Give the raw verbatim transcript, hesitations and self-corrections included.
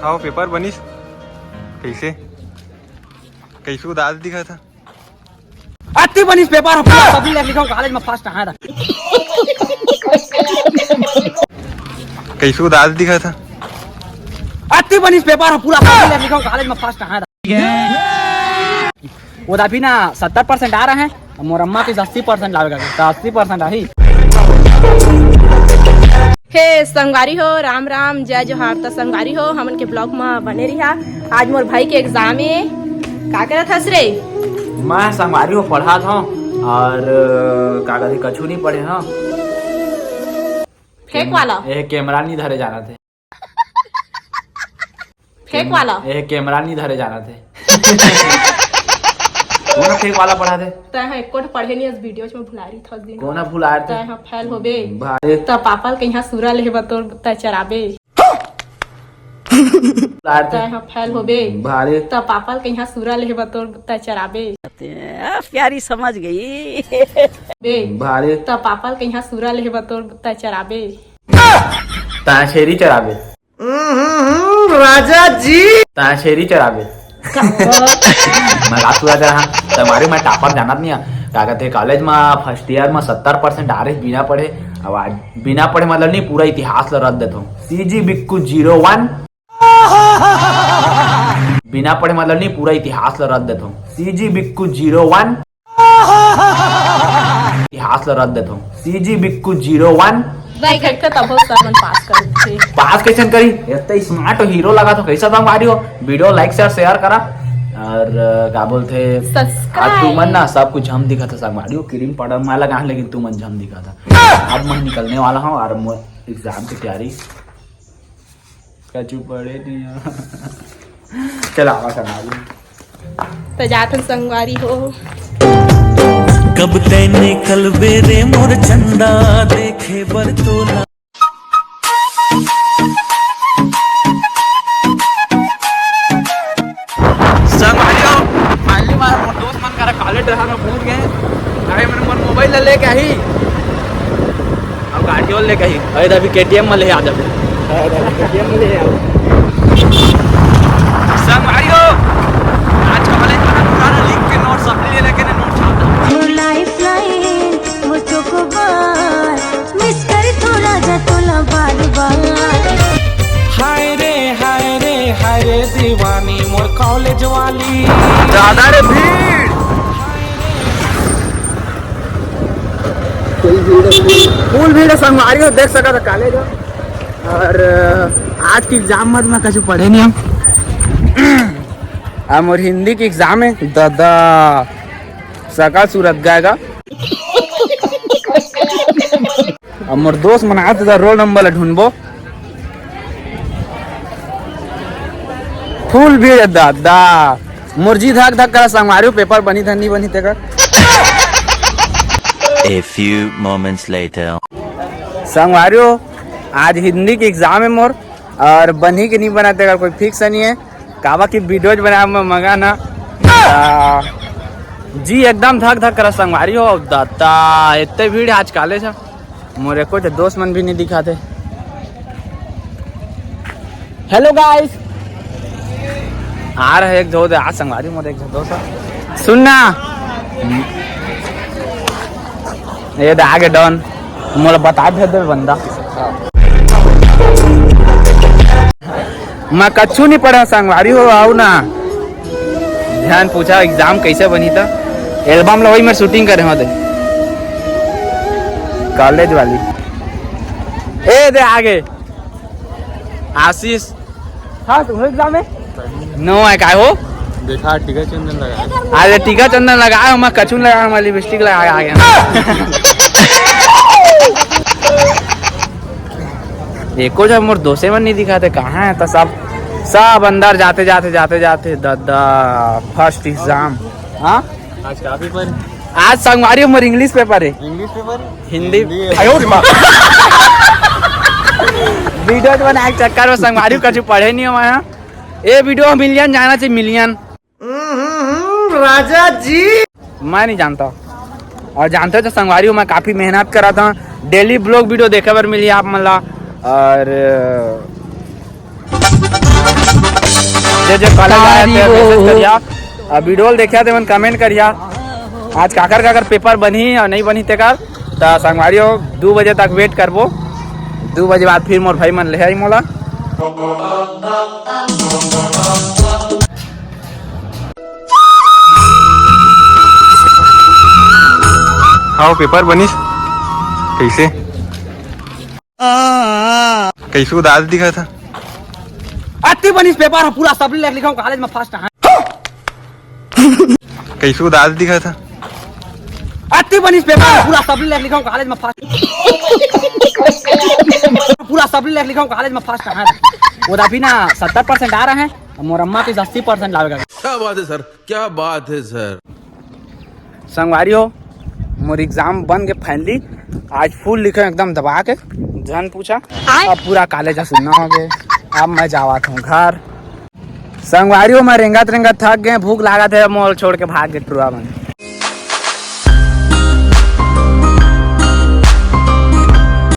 आओ, पेपर बनिस। कैसे? कैसे उदास दिखा था? अति बनिस पेपर ह, पूरा सभी लेख लिखो, कॉलेज में फर्स्ट आया था। कैसे उदास दिखा था? अति बनिस पेपर ह, पूरा सभी लेख लिखो, कॉलेज में फर्स्ट आया था। वो अभी ना सत्तर परसेंट आ रहा है, मोर अम्मा के अस्सी परसेंट लावेगा, तो अस्सी परसेंट आही। हे संगवारी हो, राम राम, जय जोहार। त संगवारी हो, हमन के ब्लॉग म बने रिहा। आज मोर भाई के एग्जाम हे। का करत हस रे? मैं संगवारी हो पढ़त हूँ और, अ, का कथे, कछु नहीं पढ़े हूँ। फेंक वाला। ए कैमरा नहीं धरे जाना थे। फेंक वाला। ए कैमरा नहीं धरे जाना थे। कौन फेंक वाला पढ़ा थे? तै हा एको ठो पढ़े नहीं, अस वीडियो में भुला रही था दिन। कौन भुला रहे थे? तै हा फेल होबे। भाई। त पापा ल कहिया सूरा लेहे बर तोर तै चराबे। भुला रहे थे। तै हा फेल होबे। भाई। त पापा ल कहिया सूरा लेहे बर तोर तै चराबे। आ, प्यारी समझ गई। बे। भाई। त पापा ल कहिया सूरा लेहे बर तोर तै चराबे। तै छेरी चराबे। हम्म, राजा जी। तै छेरी चराबे। मैं रात पूरा चढ़ा। त हमारे मैं टॉपर जानत नहीं है। का कहते कॉलेज में फर्स्ट ईयर में सत्तर परसेंट आ रहे बिना पढ़े। अब आज बिना पढ़े मतलब नहीं, पूरा इतिहास ल रख देता हूँ। सीजी बिक्कू जीरो वन। बिना पढ़े मतलब नहीं, पूरा इतिहास ल रख देता हूँ। सीजी बिक्कू जीरो वन। इतिहास ल रख देता हूँ। सीजी बिक्कू जीरो वन। भाई घर का तब सब मन पास करते। पास कैसे करी? इतना स्मार्ट हीरो लगा तो कैसा संगवारी हो? वीडियो लाइक शेयर शेयर करा और, अ, का बोलते, सब्सक्राइब। आज तुमन ना सब कुछ हम दिखा था संगवारी हो, क्रीम पाउडर मैं लगा लेकिन तुमन झम दिखा था। अब मैं निकलने वाला हूँ और एग्जाम की तैयारी। कछु पढ़े नहीं है। चला आवा संगवारी। त जाथन संगवारी हो। कब तैं निकलबे रे मोर चंदा देखे बर तोला। संगवारी हो, finally मार मोर दोस्त मन करा कॉलेज रहा ना पहुंच गए। अरे मन मन मोबाइल ले लेके आई। अब गाड़ी और लेके आई। अरे अभी केटीएम में ले आ जाबे। अरे अभी केटीएम में ले आओ। संगवारी हो, आज का वाले खाना पुराना लिख के नोट सब ले लेके ने नोट छाप दो। लाइफ लाइन, वो चोकोबार, मिस कर थोड़ा जा तोला बार बार। हाय रे, हाय रे, हाय रे दीवानी मोर कॉलेज वाली। ज्यादा रे भीड़। फुल भीड़ है, फुल भीड़ है संगवारी हो, देख सकत हो कॉलेज हो। और, अ, आज की एग्जाम मत मैं कछु पढ़े नहीं हम। अब मोर हिंदी की एग्जाम है, दादा, सकल सूरत गाएगा। अब मोर दोस्त मन आत त रोल नंबर ला ढूंढबो। फुल भीड़ है दादा, मोर जी धक धक करा संगवारी हो, पेपर बनी धन नहीं बनी तेकर। A few moments later। संगवारी हो, आज हिंदी के एग्जाम है मोर, और बनी के नहीं बना तेकर कोई फिक्स नहीं है। काबा की वीडियोज बनाए में मगन ह। आ, जी एकदम धक धक करा संगवारी हो। दादा, इतने भीड़ आज कॉलेज ह। मोर एको झ दोस्त मन भी नहीं दिखाते। हेलो गाइस, आ रहे एक दो आज संगवारी मोर एक झ दोस्त ह। सुन ना, ये दे आगे डॉन, मोला बता भेज दे बंदा। मैं कच्छु नहीं पढ़ा संगवारी हो, आओ ना। ध्यान पूछा एग्जाम कैसे बनी था। एल्बम ला वही मैं शूटिंग करे होते कॉलेज वाली। ए दे आगे आशीष। हाँ, तुम्हें एग्जाम है? नो है, काय हो? देखा, टीका चंदन लगा। अरे, टीका चंदन लगा, मैं कचुन लगा, मैं लिपस्टिक लगा के आ गया। एको जब मोर दोसे मन नहीं दिखाते, कहाँ है? तो सब, सब अंदर जाते, जाते, जाते, जाते, दादा, फर्स्ट एग्जाम। हाँ? आज का पेपर? आज संगवारी मोर इंग्लिश पेपर है। English paper? हिंदी। हिंदी है। आयो रे माँ। वीडियो बनाए के चक्कर में संगवारी कछु पढ़े नहीं हुआ है। ये वीडियो मिलियन जाना चाहिए, मिलियन। हम्म, राजा जी। मैं नहीं जानता, और जानते हो तो संगवारी हो, मैं काफी मेहनत करा था, डेली ब्लॉग वीडियो देखे बर मिली आप मन ला। और, अ, जे जे कॉलेज आए हे, message करिहा। अब video ल देखिहा, तेमन comment करिहा। आज काकर काकर paper बनही अउ नहीं बनही तेकर। त संगवारी हो, दू बजे तक wait करबो। दू बजे बाद फिर मोर भाई मन ले आई मोला। हाँ, paper बनिस। कैसे? कैसे उदास दिखा था? अति बनिस paper ह, पूरा subject लिखा हूँ, कॉलेज में first है। कैसे उदास दिखा था? अति बनिस paper ह, पूरा subject लिखा हूँ, कॉलेज में first। पूरा subject लिखा हूँ, कॉलेज में first है। वो अभी ना सत्तर percent आ रहा है, मोर अम्मा तो अस्सी percent लावेगा। क्या बात है सर, क्या बात है सर। संगवारी हो, मोर exam बन के finally, आज full लिखे एकदम दबा के, झन पूछा। अब पूरा कॉलेज सुनना हो गए। अब मैं जावत हूँ घर। संगवारी हो, मैं रेंगत रेंगत थक गए, भूख लागत है, मोर छोड़ के भाग गए टुरा मन।